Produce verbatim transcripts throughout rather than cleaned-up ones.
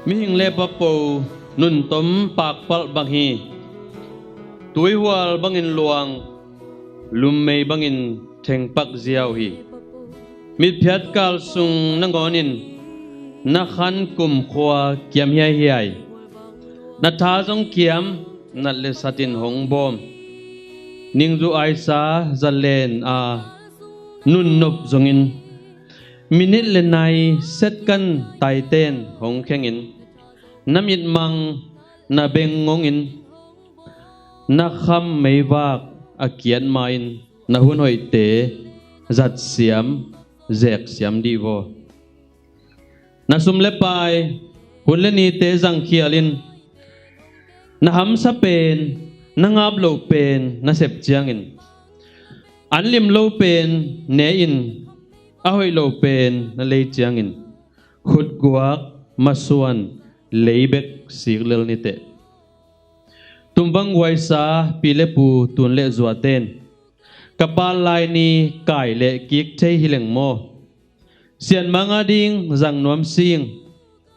Mihing le papo nuntom pakpalh bang hi. Tuihual bangin luang, lummei bangin thengpak ziau hi. Mitphiat kal sung nangawnin na khan kumkhua kiam hiaihiai. Na tha zong kiam, nat le satin hong bawm. Ningzu aisa zalen a nunnop zongin, minit le nai setkan taiten hong khengin, na mitmang na beng ngongin, na kham meivak a kiat ma-in na hun hoihte zatsiam zeksiam dih vaw. Na sum le pai, hun le nite zangkhialin, na hamsa pen, na ngap loh pen na sep ciangin, an lim lo pen ne-in, a hoih lo pen na lei ciangin, khutguak masuan lei bek sik lel niteh. Tumvang guaisa pi le pu tun le zuaten, ka pal lai ni kai le kik thei hi leng maw? Sianmang a ding zang nuam sing,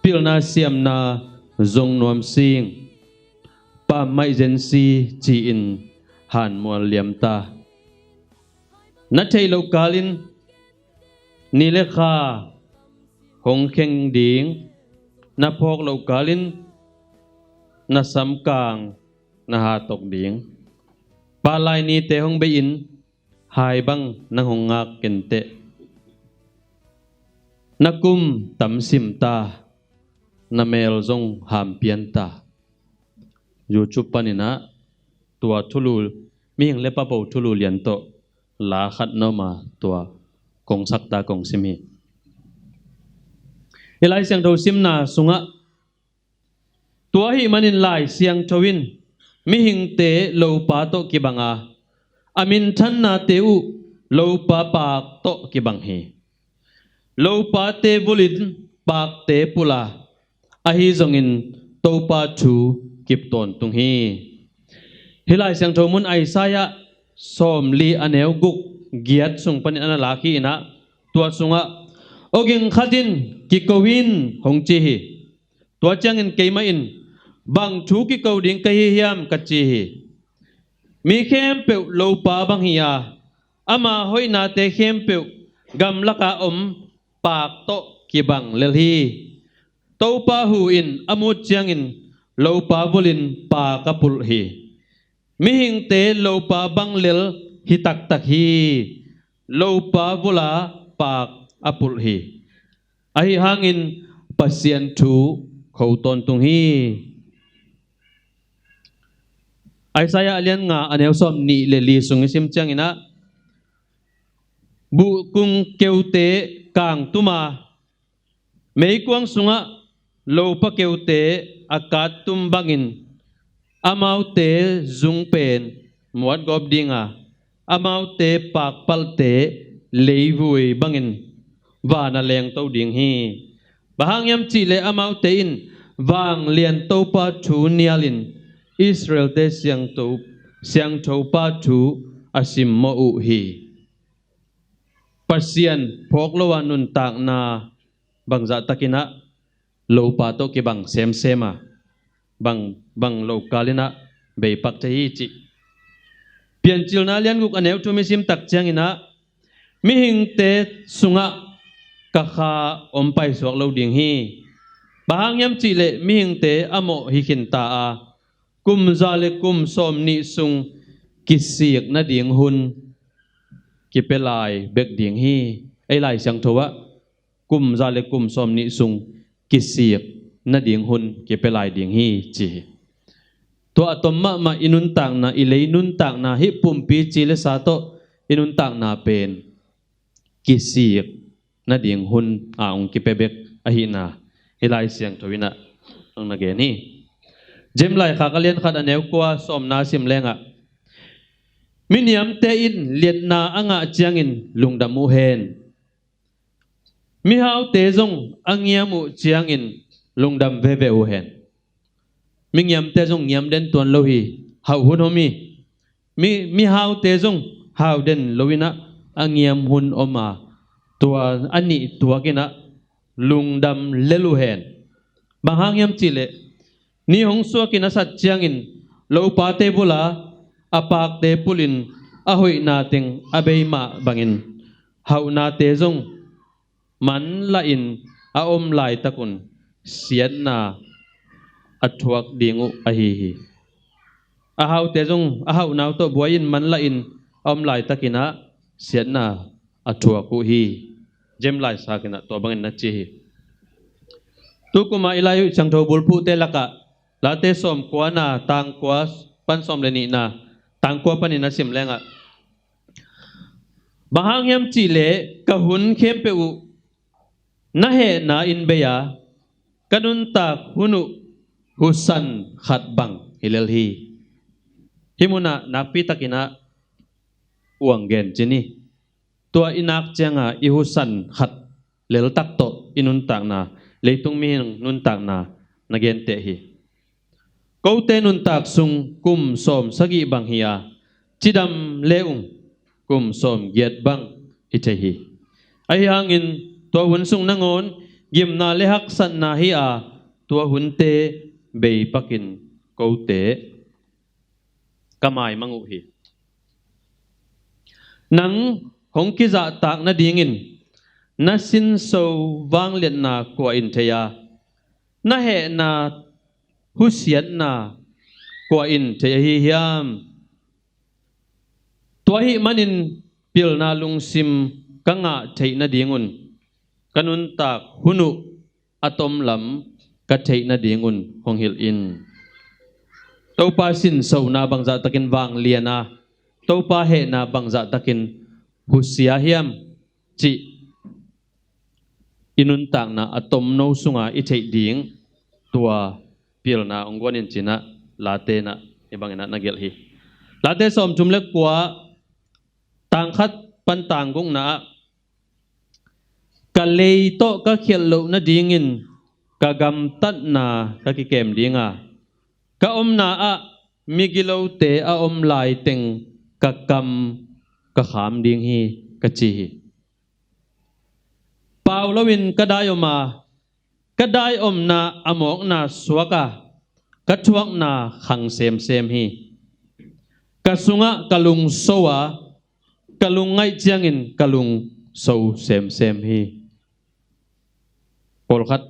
pilna siamna zong nuam sing, pammaih zensi ci-in hanmual liam ta. Na theih loh kalin ni le kha hong kheng ding, na phawk loh kalin na samkang na hatok ding. Pal lai nite hong bei-in hai bang nang hong ngak kenteh. Na kum tam sim ta, na mel zong ham pian ta. YouTube panin ah tua thulu, mihing le papo thulu lian tawh la khat na om a, tua kong sak ta, kong sim hi. I Lai Siangtho simna sungah, tua ahih manin Lai Siangtho in mihingte lopa tawh kibang a, a minthannate uh lopa paak tawh kibang hi. Lopate vulin paakte pulh a, ahi zongin Topa thu kip tawntung hi. Hih Lai Siangtho mun Isaiah sawmli a neu guk giat sung panin a na lak hi in ah, tua sungah, "Awging khat in, 'Kiko in,' hong ci hi. Tua ciangin keimah in, 'Bang thu kiko ding ka hi hiam?' ka ci hi. Mi khempeuh lopa bang hi a, ama hoihnate khempeuh gamlak a om paak tawh kibang lel hi. Topa hu in a mut ciangin lopa vulin paak a pulh hi. Mihingte lopa bang lel hi taktak hi. Lopa vul a paak a pulh hi. Ahi hangin Pasian thu kho tawntung hi." Isaiah a lian nga a neu sawmnih le li sung i sim ciangin ah, buhkung keute kangtum a, meikuang sungah lopa keute a kattum bangin, amaute zung pen muatgawp ding a, amaute pakpalhte leivui bangin van a lengto ding hi. Bang hang hiam cihleh amaute in vanglian Topa thu nialin, Israelte siangtho, siangthopa thu a simmawh uh hi. Pasian phawk lo a nuntakna bangzah takin ah lopa tawh kibang semsem a, bang, bang lo kalin ah beipak thei hi cih. Piancilna lian guk a neu thum i sim tak ciangin ah, mihingte sungah ka Kha om paisuak lo ding hi. Bang hang hiam cihleh mihingte a mawh hi khinta a, kum za le kum sawmnih sung kisik nading hun kipia lai bek ding hi. Ei Lai Siangtho ah, kum za le kum sawmnih sung kisik nading hun kipia lai ding hi, ci hi. Tua a tom mahmah i nuntakna, i lei nuntakna, hih pumpi ci le sa tawh i nuntakna pen kisik nading hun a hong kipia bek ahihna hih Lai Siangtho in ah hong na gen hi. James laikhak a lian khat a neu kua sawmna sim lengah, "Miniamte in liatna a ngah ciangin lungdam uh hen. Mihaute zong a ngiam uh ciangin lungdam veve uh hen." Mingiamte zong ngiam den tuan lo hi. Hauh hun om hi. Mi, mihaute zong hau den lo in ah, a ngiam hun om a, tua a nih tuak in ah lungdam lel uh hen. Bang hang hiam cihleh, ni hong suakin a sat ciangin lopate bula a pakte pulin a hoihna teng a bei mah bangin hauhnate zong manlahin a om laitakun siatna a thuak ding uh ahi hi. A haute zong a hauhnau tawh buai-in manlahin a om laitakin ah siatna a thuak uh hi. James laisakin ah tua bangin na ci hi. Tukuma i lai uh i Siangtho bulphuhte lakah Late sawmkuana tangkua pan sawm le nihna, tangkua panin a sim lengah, bang hang hiam cihleh ka hun khempeuh uh na hehna in bei a, ka nuntak hun uh husan khat bang hi lel hi. Hih munah nakpitakin ah uang gen cin hi. Tua i nak cianga i husan khat leltak tawh i nuntakna, leitung mihing nuntakna na genteh hi. Kote nuntak sung kum sawm sagih bang hi a, cidam le-ung kum sawm giat bang hi thei hi. Ahi hangin tua hun sung nangawn gimna le haksatna hi a, tua hunte beipakin kote ka maimang uh hi. Nang hong kizahtak nadingin na sinso vangliatna kua in thei a, na hehna husiatna kua in thei ahi hiam? Tua ahih manin pilna lungsim ka ngah theih nadingun ka nuntak hun uh a tomlam ka theih nadingun hong hilh in. Topa sinsona bangzahtakin vanglian a, Topa hehna bangzahtakin husia hiam cih i nuntakna a tomno sunga i theih ding tua pilna hong guanin cinah Late nah hih banginah na gelh hi. Late sawmthum le kua tangkhat pan tanggukna ah, ka lei tawh ka khialh loh nadingin ka gamtatna ka kikem dinga, ka omna ah migilote a om laiteng ka kam ka kham ding hi, ka ci hi. Pau loin ka dai om a, ka dai omna a mawkna suak a, ka thuakna khang semsem hi. Ka sungah ka lungso a, ka lungngaih ciangin ka lungso semsem hi. Pawlkhat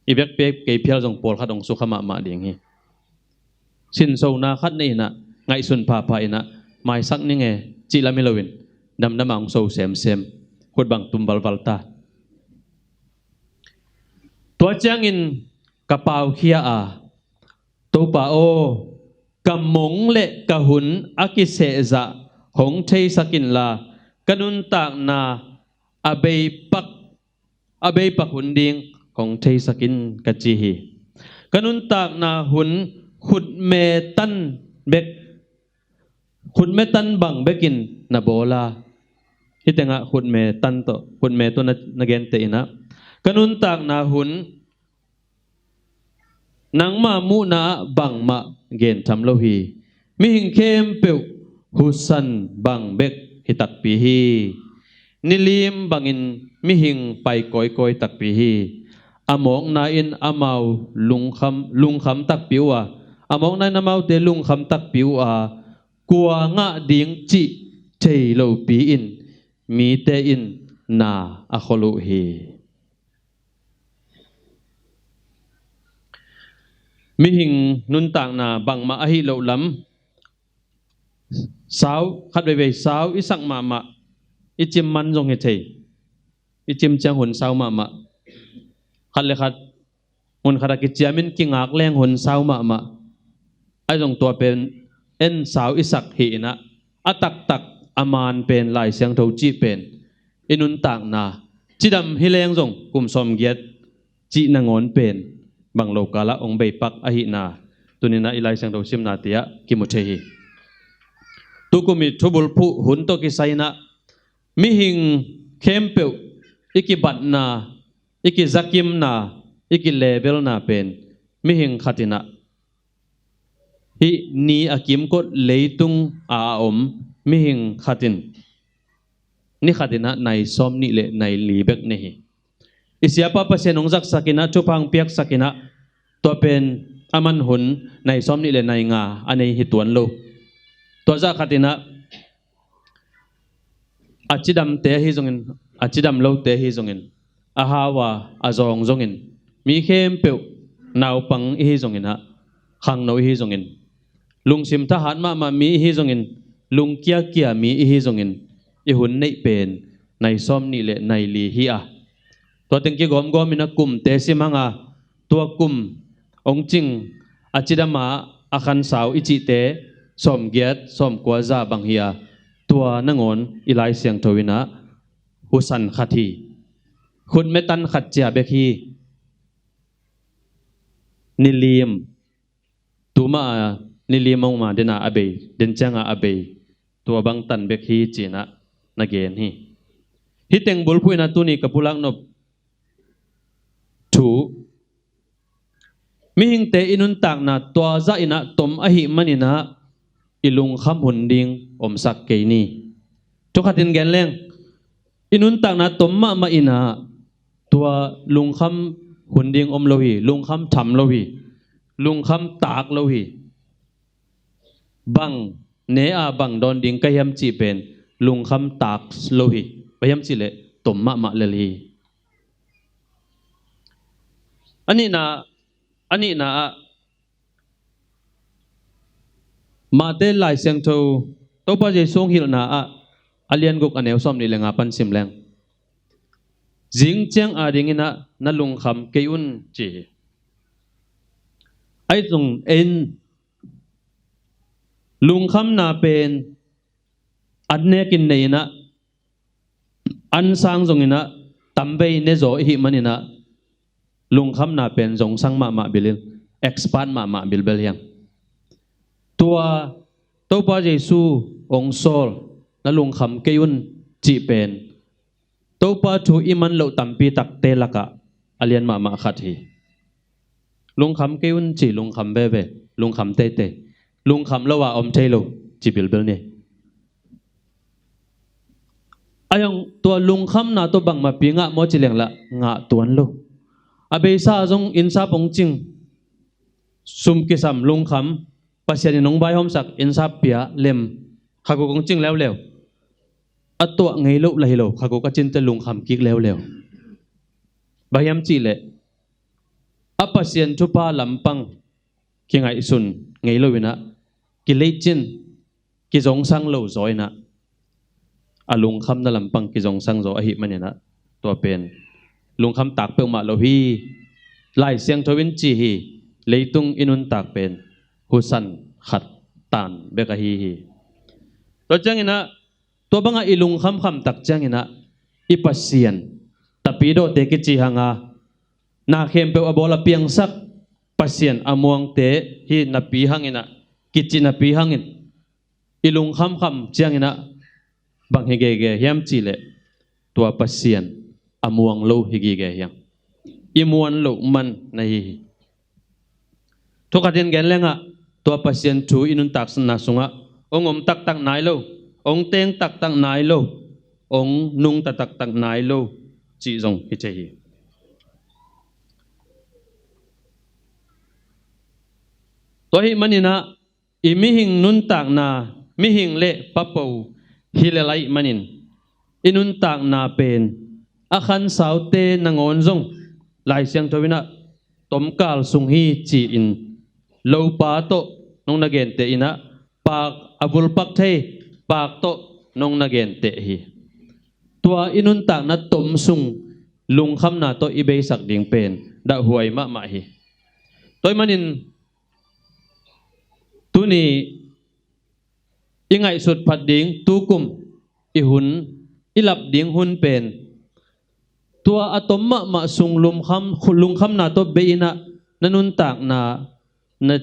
i vekpi kei phial zong pawlkhat hong sukha mahmah ding hi. Sinsona khat nei inah, ngaihsun phapha inah, maisak ning e cih lam hi loin damdam a hong so semsem, khut bang tum valval ta. Tua ciangin ka paukhia a, Topa aw, ka mong le ka hun a kisehzah hong theisak inla, ka nuntakna a beipak, a beipak hun ding hong theisak in, ka ci hi. Ka nuntakna hun khutme tan bek, khutme tan bang bekin na bawl a, hih tengah khutme tan tawh, khutme tawh na, na genteh inah, ka nuntakna hun nangma muhna ah bangmah gentham lo hi. Mihing khempeuh husan bang bek hi takpi hi. Nilim bangin mihing pai kawikawi takpi hi. A mawkna in amau lungkham, lungkham takpi uh a, a mawkna in amaute lungkham takpi uh a, kua ngah ding cih thei lopi in mite in na a khol uh hi. Mihing nuntakna bangmah ahi loh lam, sau, khat veivei sau i sak mahmah, i cim man zong hi thei, i cim ciang hun sau mahmah, khat le khat hun khat a kiciamin kingak leng hun sau mahmah. Ahi zong tua pen en sau i sak hi inah, a taktak a man pen Lai Siangtho cih pen i nuntakna, cidam hi leng zong kum sawmgiat cih nangawn pen bang lo kalah hong beipak ahihna tuninah i Lai Siangtho simna tiah kimu thei hi. Tukum i thubulphuh hun tawh kisai inah mihing khempeuh i kibatna, i kizakimna, i kilevelna pen mihing khat inah, hih ni a kimkot leitung a a om mihing khat in ni khat inah nai sawm nih le nai li bek nei hi. i siapa Pasian hong zaksak in ah, thupha hong piaksak in ah, tua pen a man hun nai sawm nih le nai nga a nei hi tuan lo. Tua zah khat in ah a cidamte ahi zongin, a cidam lote ahi zongin, a hau a, a zawng zongin, mi khempeuh naupang ihi zongin ah, khangno ihi zongin, lungsim thahat mahmah mi ihi zongin, lungkiakia mi ihi zongin, i hun neih pen nai sawm nih le nai li hi a, tua teng kigawmgawm in a kumte sim hang a, tua kum hong cing a cidam a, a khansau i cihte sawmgiat sawmkua za bang hi a, tua nangawn i Lai Siangtho in ah husan khat hi. Khutme tan khat cia bek hi. Nilim, tuma a nilim a um a, den a a bei, den ciang a a bei, tua bang tan bek hi ci-in ah na gen hi. Hih teng bulphuh in ah tuni ka pulak nop thu, mihingte i nuntakna tua zah in ah tom ahih manin ah i lungkham hun ding omsak kei ni. Thu khat in gen leng, i nuntakna tom mahmah in ah tua lungkham hun ding om lo hi, lungkham tham lo hi, lungkham tak lo hi. Bang ne a bang dawn ding ka hiam cih pen lungkham tak lo hi. Bang hiam cih leh tom mahmah lel hi. A nihna, a nihna ah Mate Lai Siangtho, Topa Jesu hong hilhna ah a lian guk a neu sawm nih le nga pan sim leng, zing ciang a dingin ah na lungkham kei un ci hi. Ahi zong en, lungkhamna pen an nekin nei in ah, an sang zongin ah tamvei ne zaw ihih manin ah lungkhamna pen zongsang mahmah bilin, expert mahmah bilbel hiang. Tua Topa Jesu hong sawl, na lungkham kei un cih pen Topa thu i man loh tampi takte lakah a lian mahmah khat hi. Lungkham kei un ci, lungkham veve, lungkham teitei, lungkham lo a om thei lo ci bilbil ni. Ahi zong tua lungkhamna tawh bangmah pi ngah maw ci leng lah ngah tuan lo. A beisa zong innsap hong cing, sum kisam, lungkham, Pasian in hong vaihawmsak innsap pia, lem, khaguk hong cing leuleu. A tuah ngei loh lah hi lo, khaguk a cinte lungkham kik leuleu. Bang hiam cih leh a Pasian thupha lampang kingaihsun ngei lo in ah, kileicin, kizongsang lo zaw in ah, a lungkhamna lampang kizongsang zaw ahih manin ah, tua pen lungkham tak peuhmah lo hi. Lai Siangtho in ci hi, leitung i nuntak pen husan khat tan bek ahi hi. Tua ciangin ah, tua bangah i lungkham kham tak ciangin ah, i Pasian, tapidawte kici hang a, na khempeuh a bawl a piangsak, Pasian a muangte hi napi hangin ah, kici napi hangin, i lungkham kham ciangin ah bang hi gege hiam cih leh, tua Pasian a muang lo hi gige hiang. I muan loh man na hi hi. Thu khat in gen leng ah, tua Pasian thu i nuntakna sungah hong om taktak nai lo, hong teng taktak nai lo, hong nungta taktak nai lo cih zong hi thei hi. Tua ahih manin ah, i mihing nuntakna, mihing le papo hi lel ahih manin, i nuntakna pen a khansaute nangawn zong Lai Siangtho in ah tomkal sung hi ci-in, lopa tawh nong na genteh in ah, pak a vulpak thei pak tawh nong na genteh hi. Tua i nuntakna tom sung lungkhamna tawh i beisak ding pen dahhuai mahmah hi. Tua ahih manin tuni i ngaihsut phat ding, tukum i hun, i lap ding hun pen, tua a tom mahmah sung lungkham, lungkhamna tawh bei in ah, na nuntakna, na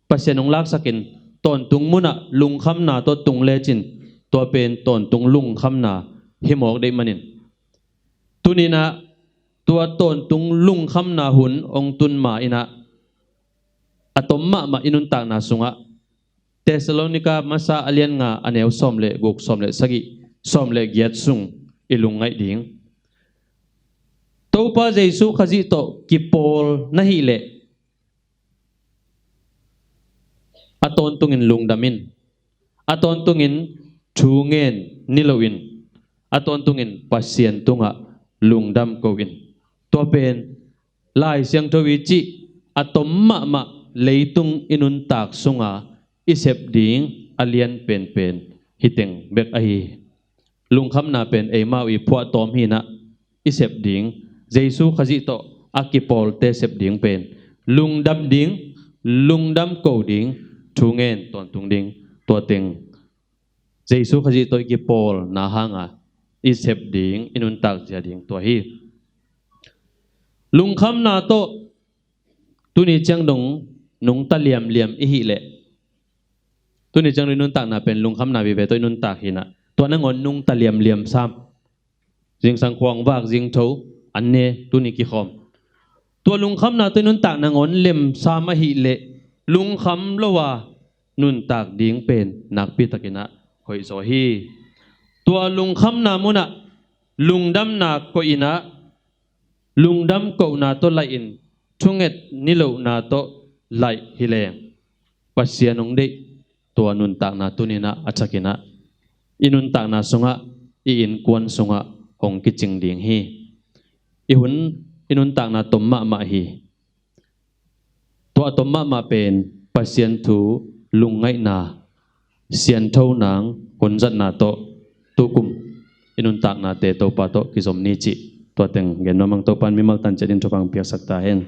Pasian hong laksakin, tawntung munah lungkhamna tawh tung lecin, tua pen tawntung lungkhamna hi mawk deih manin, tuni in ah tua tawntung lungkhamna hun hong tun ma in ah, a tom mahmah i nuntakna sungah, Thessalonika masa a lian nga a neu sawm le guk, sawm le sagih, sawm le giat sung i lungngaih ding. Topa Jesu Khazih tawh kipawl na hih leh, a tawntungin lungdam in, a tawntungin thu ngen ni loin, a tawntungin Pasian tungah lungdam ko in. Tua pen Lai Siangtho i cih a tom mahmah leitung i nuntak sunga i sep ding a lian penpen hi teng bek ahi hi. Lungkhamna pen eimau i phuahtawm hi-in ah i sep ding, Jesu Khazih tawh a kipawlte sep ding pen lungdam ding, lungdam ko ding, thu ngen tawntung ding, tua teng Jesu Khazih tawh i kipawlna hanga i sep ding, i nuntak zia ding tua hi. Lungkhamna tawh tuni ciang dong nungta liamliam i hih leh, tuni ciang dong i nuntakna pen lungkhamna vive tawh i nuntak hi-in ah, tua nangawn nungta liamliam sam. Zingsang khuang vak zingtho an ne, tuni kikhawm. Tua lungkhamna tawh i nuntak nangawn lem sam ahih leh, lungkham lo a nuntak ding pen nakpi takin ah hoih zaw hi. Tua lungkhamna munah lungdamna koih in ah, lungdam kohna tawh laih in, thunget nilohna tawh laih hi leng, Pasian hong deih tua nuntakna tuni-in ah a thakin ah i nuntakna sungah, i innkuan sungah hong kicing ding hi. I hun, i nuntakna tom mahmah hi. Tua a tom mahmah pen Pasian thu lungngaihna, siantho nang hunzatna tawh tukum i nuntaknate Topa tawh kizom ni cih tua teng gen nuam ing. Topa in mimal tan ciat in thupha hong piaksak ta hen.